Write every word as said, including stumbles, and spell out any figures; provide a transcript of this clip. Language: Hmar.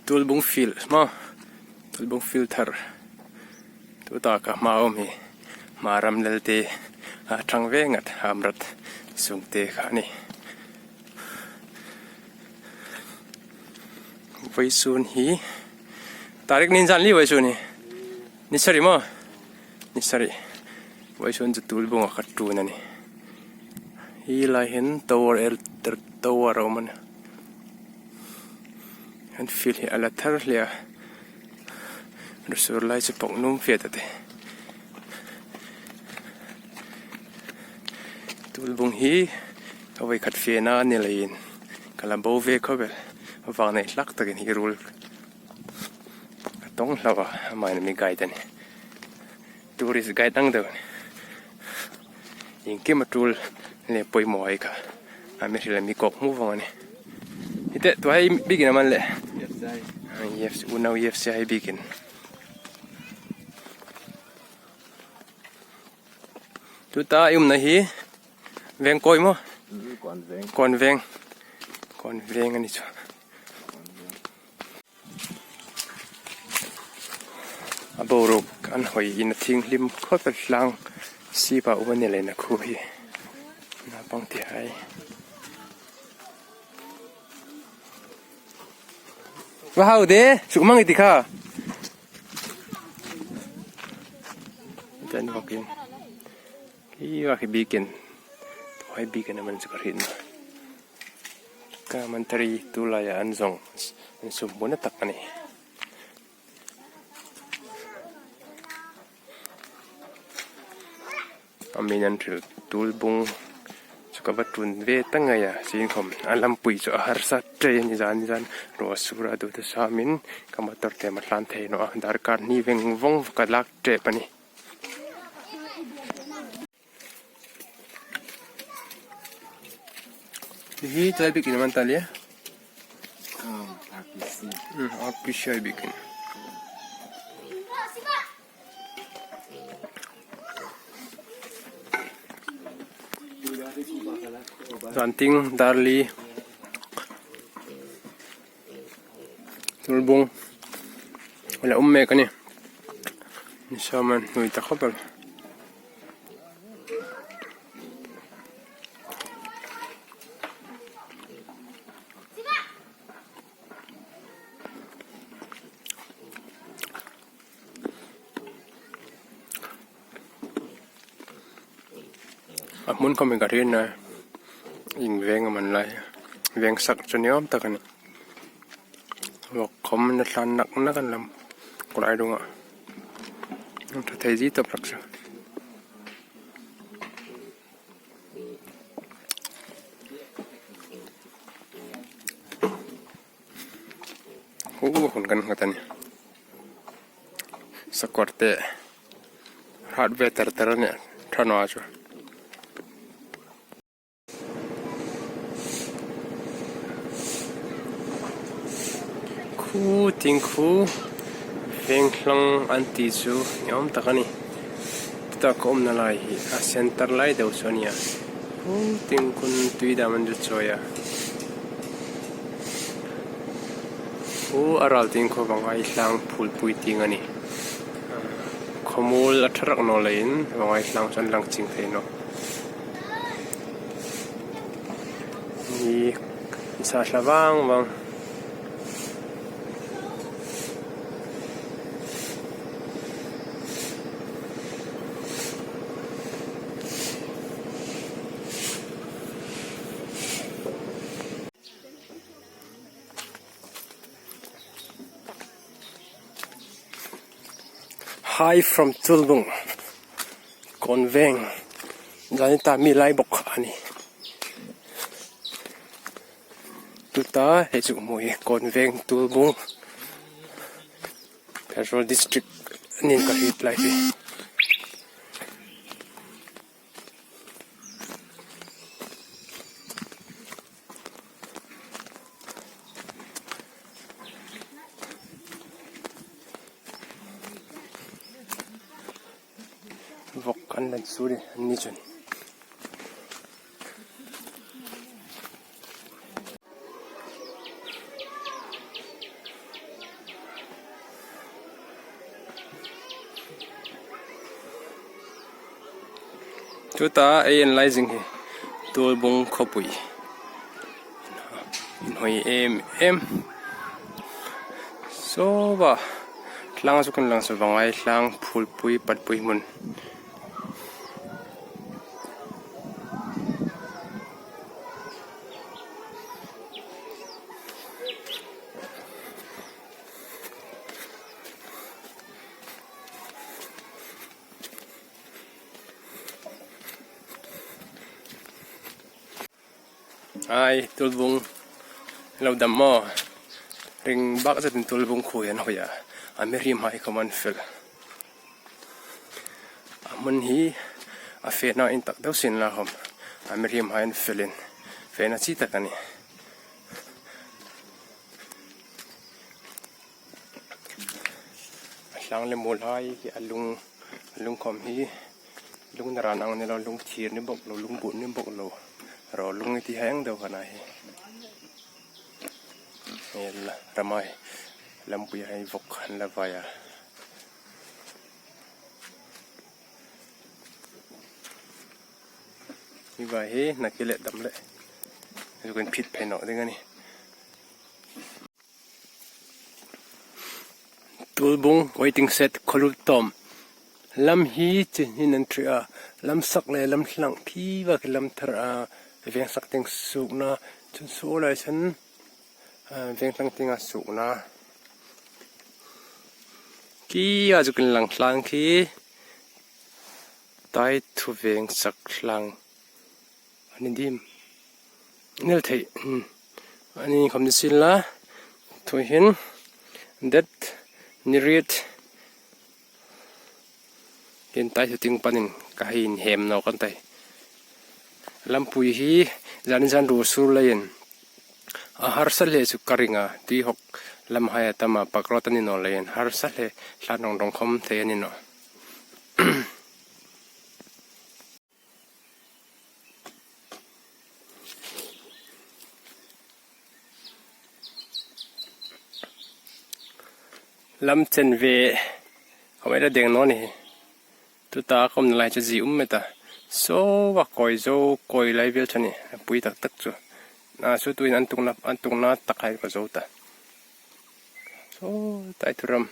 Tuolbung field maw. Tuolbung field thar. Tuta ka hmaa um hi, hmaa ram lal te, a thang ve ngat, Hamrat sung te kha ni. Vawisun hi, tarik nin zan li vawisun hi. Ni sari maw. Ni sari. Vawisun chu Tuolbung a kha ṭûn a nih. Hi lai hin tower, el, tower a um a nih. An field hi a la thar hle a. Ruosur lai chu pawk nuom fe ta te. Tuolbung hi a voi khat fena ni leiin ka la bo ve khawp el. Vang nei hlak takin hi ruol ka tawng hlak a, amain mi guide a nih. Tourist guide ang deu a nih. Iengkim a tul le poimaw hai kha. A mi hril a mi kawk hmu vawng a nih. Hi te, tuai biekin a man le. Yes, I. Ah, yes, unau yes, I biekin. Tuta i umna hi Vengkawi maw? Mm, Kawnveng. Kawnveng. Kawnveng a ni chu. A boruok an hawi in a thienghlim khawp el, tlang sip a um a ni leiin a khuo hi. Naupang te hai. Va hau de, suk mang i ti kha. Ten vakin. Hi va khi biekin. Hai biekin a man chu ka hriet naw. Ka man tari tu laia an zawng, an sum hmuna tak a nih. A min an hril Tuolbung chu ka va ṭûn ve ta ngei a, sienkhawm a lampui chu a harsa ṭe ni zan ni zan, ruosur a dutu samin ka motor te ma tlan thei naw a, darkar hni veng vawng ka lak ṭep a nih. Hi tuai biekin a man ta le. Um, R P C. Hmm, R P C hai biekin. Zantieng dar li. Tuolbung. Ula um mek a nih. Ni saman hnui ta khawp el. A hmun khawm hi ka hriet naw a, ieng veng am a ni lai. Veng sak chu ni awm tak a nih. Vawk khawm a tlan nak nak a lam. Khawlai dungah. Ṭha thei zie tawp hlak chu. Hu, hun kan nghat a nih. Sakawr te. Hrat ve ter ter a nih. Ṭha naw a chu. Khu tieng khu, Vengthlang an ti chu ni awm tak a nih. Tuta ka umna lai hi a center lai deu chu a nih a. Khu tieng khun Tuidam an chu chawi a. Khu a ral tieng khu Vangaithlang phulpui tieng a nih. Khawmuol a ṭha rak naw leiin Vangaithlang chu an lang ching thei nawh. Hi, hi sa hla vang vang. Hi from Tuolbung. Kawnveng. Zani ta mi lai bawk a nih. Tuta hei chu hmu hi Kawnveng Tuolbung. Pherzawl District nin ka hriet lai hi. Vawk an lan sur a ni chun. Tuta ei en lai zing hi Tuolbung khawpui. Inhawi em em. Saw a, tlang chu kan lang saw, Vangai tlang phulpui patpui hmun. Ai, Tuolbung lo dam maw? Ring bak zetin Tuolbung khuo hi an hawi a. A mihriemhai khawm an fel. A hmun hi a fena intak deu sin la khawm, a mihriemhai an felin fena chi tak a nih. A tlang le muolhai hi a lung, a lung khawm hi lung naran ang ni lo, lung thir ni bawk lo, lung but ni bawk lo. Rawlung i ti hai ang deu kha a ni hi. Hei la, ramai lampui hai vawk an la vai a. Hi vai hi na ki le dam le. Zu kan phit phei naw ding a nih. Tuolbung waiting shed, Khawlut tawm. Lam hi chin hin an ṭhe a. Lam sak le lam thlang khi va ki lam thar a. Veng sak tieng sukna. Chun saw lai chun, a, veng thlang tienga sukna. Khi a zu kan lang tlang khi Taithu veng sak tlang a ni dim. Nel thei. Hmm. A ni khawm ni sin la. Tuhin det ni riet. Hin Taithu tieng panin ka hei inhem nawk an tih. Lampui hi zan zan ruo sur leiin a harsa hle chu ka ring a, Tuihawk lam hai a tam a, Pakrawt a ni naw leiin harsa hle, hla hnawng hnawng khawm thei a ni nawh. Lam chen ve khawm ei la deng naw ni hi. Tuta khawm ni lai chu zie um met a. Saw a, kawi zo, kawi lai vel chu a nih. A pui tak tak chu. A, chu tuin an tukna, an tukna tak hai ka zo ta. Saw Taithu ram.